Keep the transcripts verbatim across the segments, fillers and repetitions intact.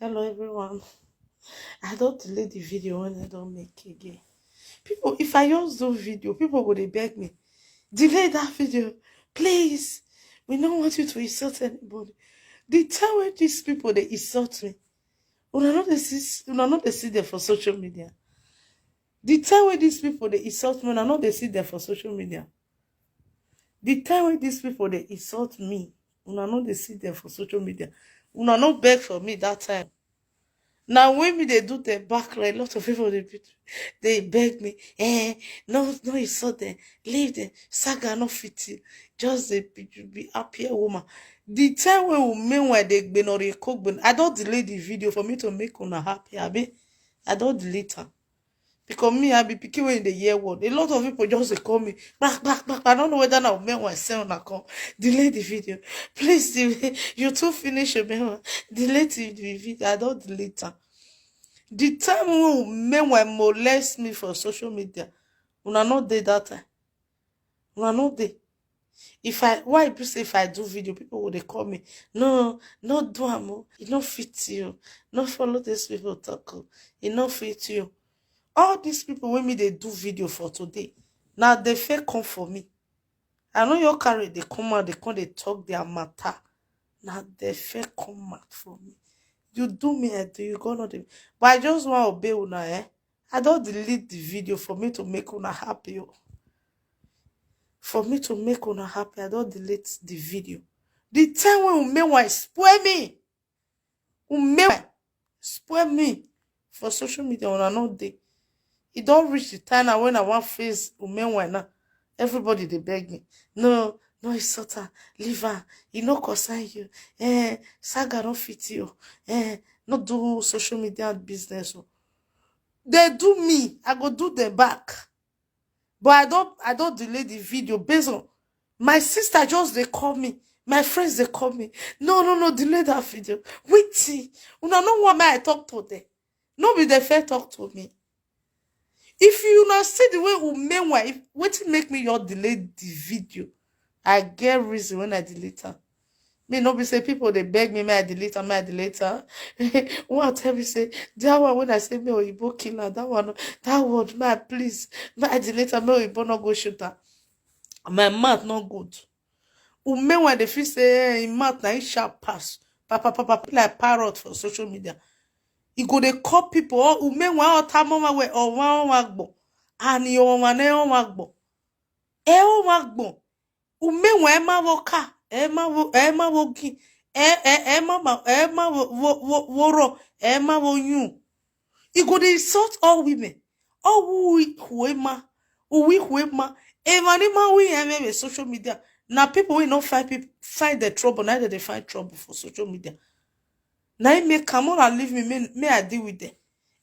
Hello everyone. I don't delete the video when I don't make again. People, if I just do video, people go dey beg me, delete that video, please. We don't want you to insult anybody. The time when these people they insult me, una no dey see, una no dey see them for social media. The time when these people they insult me, una no dey see them for social media. The time when these people they insult me, una no dey see them for social media. Una no beg for me that time. Now when me they do them back, like, a lot of people they be- they beg me, eh, no, no insult them, leave them. Saga no fit you. Just they be, you be happier woman. The time when we meanwhile they been or they cook been, I don't delete the video for me to make una happy. I mean, I don't delete am. Because me, I be picking when they hear word. A lot of people just dey call me back, back, back. I don't know whether now men were say una come delete the video. Please, delete. You too finish your memoir. Delete the video. I don't delete am. The time when men were molest me for social media, una no dey that time. Una no dey. If I, why be say if I do video, people go dey call me, no, no do am o. E no fit you. No follow these people talk o. E no fit you. All these people wey me dey do video for today, na dem first come for me. I no just carry dey come out, dey come dey talk their matter. Na dem first come out for me. You do me, I do you. God no dey. But I just wan obey una, eh? I don't delete the video for me to make una happy o. For me to make una happy, I don't delete the video. The time when Umewa spoil me, Umewa spoil me for social media, una no dey. E don reach the time now when I wan face Umewa now. Everybody dey beg me, no, no insult her, leave her. E no concern you. Eh, Saga no fit you. Eh, no do social media business o. They do me, I go do them back. But I don't, I don't delete the video based on my sister just they call me. My friends they call me. No, no, no, delete that video. Wetin? Una no want me I talk to them. No be they fair talk to me. If you not see the way Umewa, if wetin make me your delete the video, I get reason when I delete am. Me no be say people they beg me, may I delete am, may I delete am. One tell me say that one when I say me Oyibo killer, that one, that word, may I please, may I delete am, may Oyibo no go shoot am. My mouth not good. Umewa dey feel say, eh, im mouth na im sharp pass. Papa, papa, like parrot for social media. E go dey call people, oh, Umewa, oh, Tamoma, we, oh, wa, wa, gbo. And you, wa, ne, wa, gbo. E, wa, gbo. Umewa, e ma wo ka, e ma wo, e ma wo gi, e, e, e ma ma, e ma wo, wo, wo, wo ro, e ma wo yun. E go dey insult all women. All who, who ema, who we, who ema. Evanima we, eh, social media. Now people will not find people, find the trouble. Neither they find trouble for social media. Now you make come on and leave me, may, may I deal with them.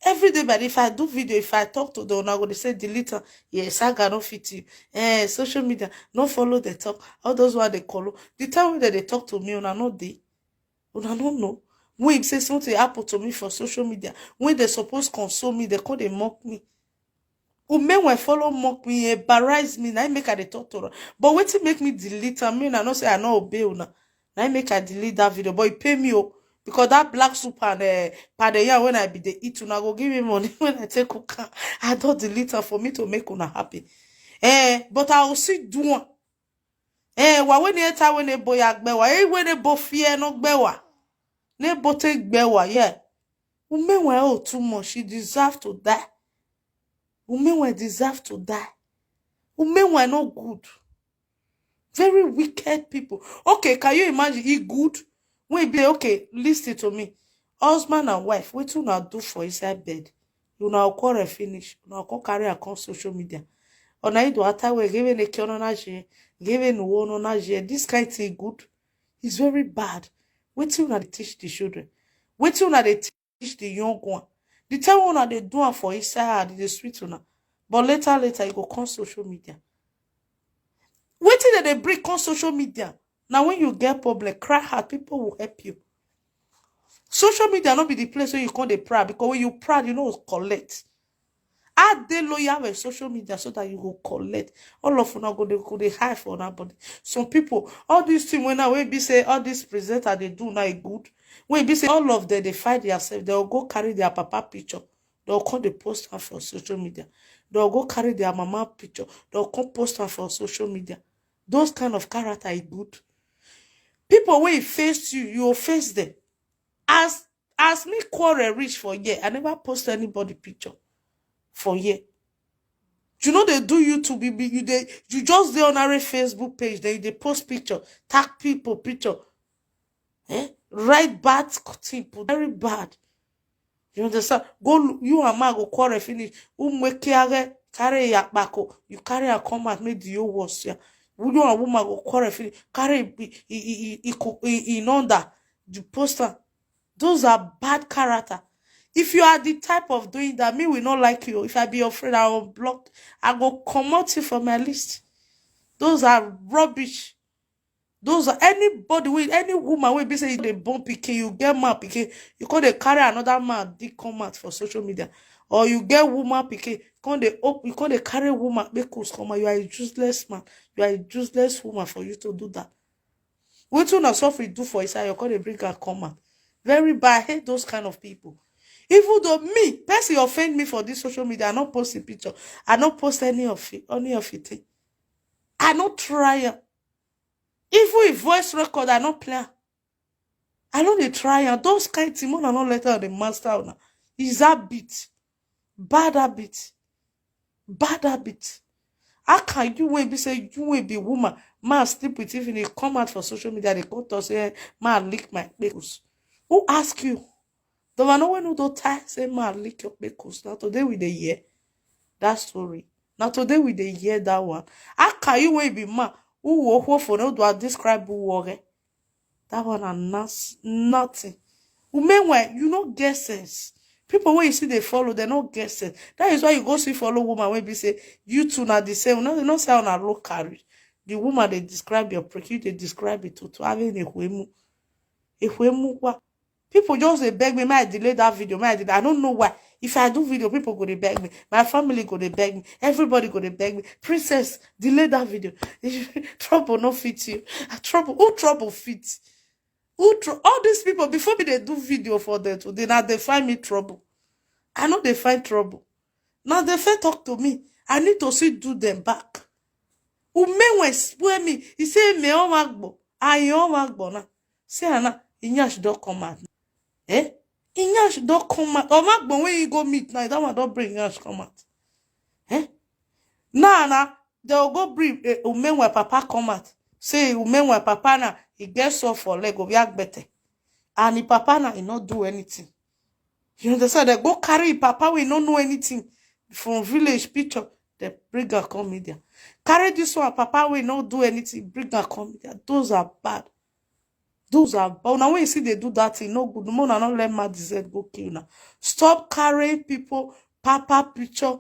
Every day, but if I do video, if I talk to them, I go to say delete am. Yes, I got no fit you. Eh, social media, no follow the talk. All those who are they call. The time that they talk to me, una no dey. Una no know. When say something happen to me for social media, when they suppose console me, they call they mock me. Umewa follow mock me, embarrass me, na im make I dey talk to her. But wetin make me delete am, me na no say I no obey una. Na im make I delete that video, but e pay me o. Because that black soup and, eh, pounded yam when I be dey eat, una go give me money when I take cook am. I don delete am for me to make una happy. Eh, but I will still do am. Eh, wa we ne ta we ne bo ya gbe wa. Eh, we ne bo fie no gbe wa. Ne bo te gbe wa, yeah. Umewa, oh, too much. She deserve to die. Umewa deserve to die. Umewa no good. Very wicked people. Okay, can you imagine? He good. Wait, be okay. Listen to me. Husband and wife, wetin una do for inside bed? Una quarrel finish. Una come carry am come social media. Ona ido atawe give ne kiono na je, give no wono na je. This kind thing good. It's very bad. Wetin una dey teach the children? Wetin una dey teach the young one? The time una dey do am for inside her, e dey sweet una. But later, later, e go come social media. Wetin dem dey bring come social media? Now when you get problem, cry hard, people will help you. Social media no be the place where you come dey proud, because when you proud, you no go collect. I dey loyal with social media so that you go collect. All of una go dey, go dey hide for una body. Some people, all these things wey now wey be say all these presenter dey do now e good. Wey be say all of them dey fight theirself, they'll go carry their papa picture, they'll come dey post am for social media. They'll go carry their mama picture, they'll come post am for social media. Those kind of character is good. People wey face you, you will face them. As as me quarrel reach for here, I never post anybody picture for here. You know they do YouTube, you be you they you just dey on our Facebook page, then you dey post picture, tag people picture, eh? Write bad thing, put very bad. You understand? Go look, you and man go quarrel finish. Umwekiare carry yakpako, you carry a come out, make the whole worse. Yeah. You and woman go quarrel finish, carry i- i- i- i- i- i- in under the poster. Those are bad character. If you are the type of doing that, me will not like you. If I be your friend, I will block. I go comot you from my list. Those are rubbish. Those are anybody with any woman will be say they born pikin, you get man pikin, you come dey carry another man dick come out for social media, or you get woman pikin, come dey op- you come dey carry woman make come out. You are a useless man. You are a useless woman for you to do that. Wetin una suffer do for inside, you come dey bring am come out. Very bad. I hate those kind of people. Even though me, person offend me for this social media, I not post a picture. I not post any of it, any of it. I not try am. Even a voice record, I not play am. I no dey try am. Those kind thing, una no let am dey master una. Is habit. Bad habit. Bad habit. How can you wey be say you wey be woman, man sleep with, if you come out for social media, they come talk say, "Eh, man lick my kpekus." Who ask you? The one wey no do tie say man lick your kpekus. Now today we dey hear that story. Now today we dey hear that one. How can you wey be man who wo wo for no do I describe who wore? That one are nas- nothing. Women, when you no get sense. People when you see they follow, they no get sense. That is why you go see follow woman when be say you two na the same. No, they no say on a low carry. The woman they describe your prick, you they describe it to to having a huemu. A huemu wa. People just they beg me, may I delay that video, may I delay. I don't know why. If I do video, people go they beg me. My family go they beg me. Everybody go they beg me. Princess, delay that video. Trouble no fit you. Trouble, who trouble fit? Who tr- all these people before me they do video for them today. Now they find me trouble. I know they find trouble. Now they fair talk to me. I need to see do them back. Ume when spoil me. He say me on magbo. I on magbo now. See Anna, Inyash don't come out. Eh? Inyash don't come out. Oh magbo when you go meet now. That one don't bring Inyash come out. Eh? Now now they'll go bring uh, Ume when papa come out. Say Ume when papa now he gets off for leg of yak better. And the papa now he not do anything. You understand? They go carry him papa, we no know anything from village picture. They bring her come media. Carry this one, papa, we no do anything. Bring her come media. Those are bad. Those are bad. Now when you see they do that thing, no good. No, no, no, let mad Z go kill now. Stop carrying people, papa picture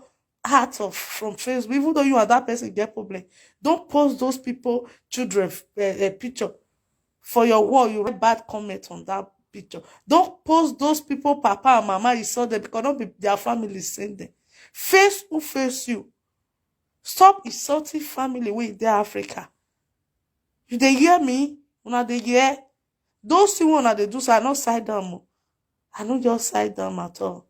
out of from Facebook. Even though you and that person get problem, don't post those people children uh, uh, picture for your wall. You write bad comment on that picture. Don't post those people, papa and mama. You saw them because not be their family send them. Face who face you. Stop insulting family wey dey Africa. You dey hear me? Una dey hear? Those things una dey do, so I no side down. Oh. I no just side down at all.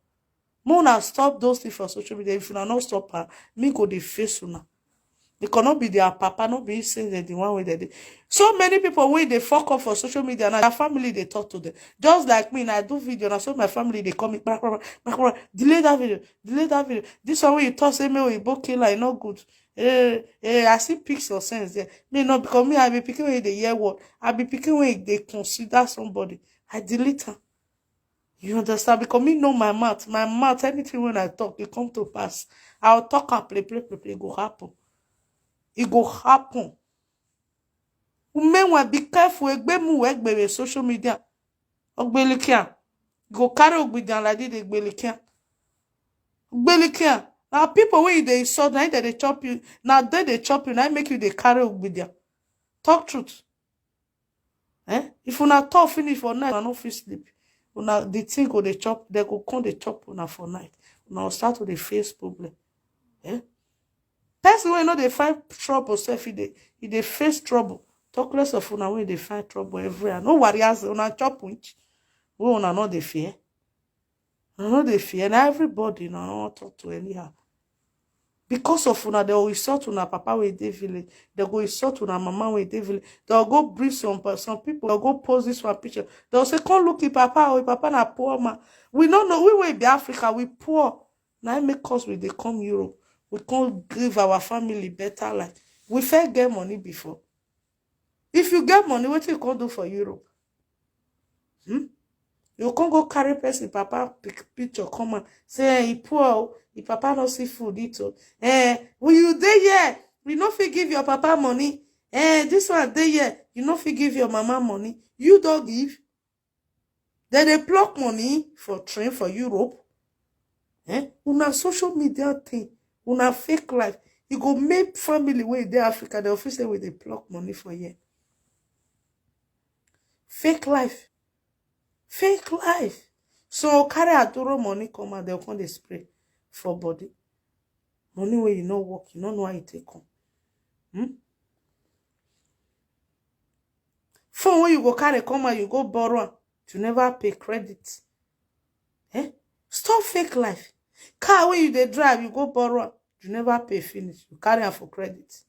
Make una stop those things for social media. If una no stop am, me go dey face una. Because no be their papa, no be say dem the one wey dem dey. So many people wey dey fuck up for social media now, their family dey talk to them. Just like me, na I do video, na so my family dey call me, "Kpara, kpara, kpara, kpara, delay that video, delay that video. This one wey you talk say make oyibo kill am, e no good." Eh, eh, I see pics of sense there. Me no, because me, I be pikin wey dey hear word. I be pikin wey dey consider somebody. I delete am. You understand? Because me know my mouth. My mouth, anything when I talk, it come to pass. I'll talk and play, play, play, play. It go happen. It go happen. Meanwhile, be careful. Egbe mu egbe social media. Ogbelikia. Go carry ogbidian like this, Ogbelikia. Ogbelikia. Now people wey you dey insult, now they dey chop you. Now they dey chop you. Now make you dey carry ogbidian. Talk truth. Eh? If una talk finish for night, una no fit sleep. Una the thing go dey chop, they go come dey chop una for night. Una go start to dey face problem. Eh? Person wey no dey find trouble sef, e dey e dey face trouble. Talk less of una wey dey find trouble everywhere. No worry as una chop winch. Wey una no dey fear? Una no dey fear? Na everybody una no wan talk to anyhow. Because of una, dem go insult una papa wey dey village. Dem go insult una mama wey dey village. Dem go bring some pe-, some people. Dem go post this one picture. Dem go say, "Come look him papa o, him papa na poor man." We no know. We wey be Africa, we poor. Na im make us we dey come Europe. We come give our family better life. We first get money before. If you get money, wetin you come do for Europe? Hmm? You come go carry person papa pic-, picture come and say, "Eh, he poor o, him papa no see food eat o." Eh, when you dey here, you no fit give your papa money. Eh, this one dey here, you no fit give your mama money. You don give. Dem dey pluck money for train for Europe. Eh? Una social media thing, una fake life. E go make family wey dey Africa, dem fit say we dey pluck money for here. Fake life. Fake life. So carry aduro money come and dem come dey spray for body. Money wey you no work, you no know how you take come. Hmm? Phone wey you go carry come out, you go borrow am, you never pay credit. Eh? Stop fake life. Car wey you dey drive, you go borrow am, you never pay finish, you carry am for credit.